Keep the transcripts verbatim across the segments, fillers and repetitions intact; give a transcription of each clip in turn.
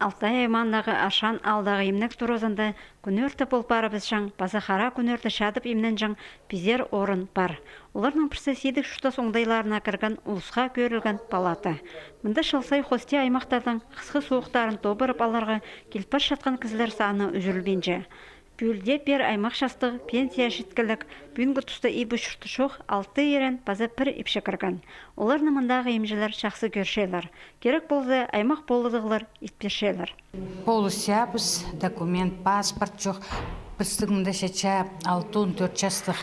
Алтай аймаандағы Ашан аалдағы имнег туразында кӱнӧрте пол парыбысчаң паза хара кӱнӧрте чадып имненҷең пизер орын пар. Оларның пірсі сидік чуртас оңдайларына кірген улусха кӧрілген палата. Мында чыл сай хости аймахтардаң хысхы суухтарын тобырып аларға киліп парчатхан кізілер саны ӱзӱрілбинче. Пӱӱл дее пеер аймах частығ, пенсияа читкелек, пӱӱнгі туста иб-учуртас чох алты ирен паза пір ипчі кірген. Оларны мындағы имҷілер чахсы кӧрчелер. Кирек полза, аймах полыдығлар итпирчелер. Полысчабыс, документ, паспорт чох. Пістің мында чатча алты-он тӧрт частығ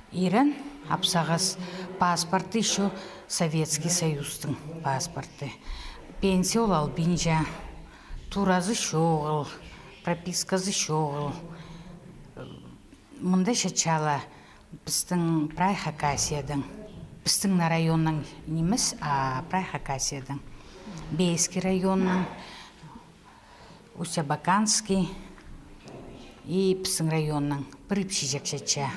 ирен, апсағас, паспорты ещё Советский Союзтың паспорты. Пенсия ол албинча, туразы чоғыл, прописказы чоғыл. Мында чатча ла пістің прай Хакасиядаң. Пістің на районнаң нимес, а прай Хакасиядаң. Бейский районнаң, Усть-Абаканский и пістің районнаң пір ипчіҷек чатча.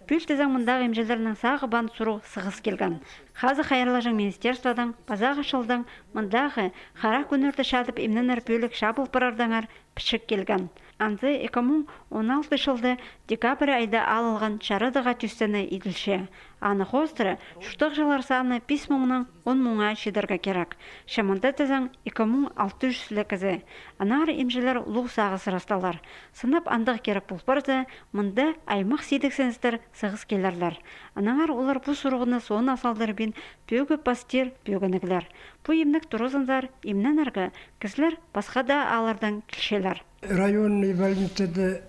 Пӱӱл тізең мындағы имҷілернің сағыбаан сурығ сығыс килген. Хазых хайраллаҷаң министерстводаң пазағы чылдаң мындағы хара кӱнӧрте чадып имненер пӧлік чабыл парардаңар пічік килген. Анзы ікі муң он алты чылда декабрь айда алылған чарадығ тӧстене иділче. Аны хоостыра чуртағҷылар саны пис муңнаң он муңа чидерге кирек. Че мында тізең ікі муң алты чӱс ле кізі. Аннаңар имҷілер улуғ сағыс сырасталар. Сынап андағ кирек пол парза, мында аймах сидіксеністер сығыс килерлер. Аннаңар олар пу сурығны соонда салдырбин пӧгіп пастир пӧгінерлер. Пу имнег туразынзар имненерге кізілер пасха даа ааллардаң килчелер. Районный больницада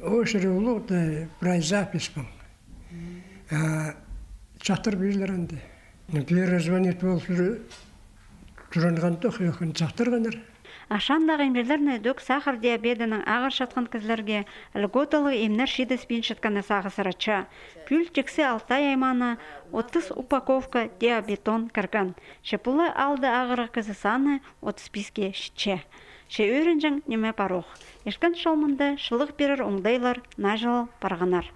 очередь улуғ, прай запись паң. А чатыр пирерлер анда. Перезвонить пол тур-, туранған тох, чатырғаннар. Ашандағы имҷілерні ідӧк сахар диабедінең ағырчатхан кізілерге льготалығ имнер читіспинчеткені сағыс сыратча. Пӱӱл тиксі Алтай аймаана отыс упаковка диабетон кірген. Че пу ла аалда ағырығ кізі саны отыс писке читче. Че ӧрінҷең ниме парох. Ирткен чыл мында чылығ пирер оңдайлар нааҷылал парғаннар.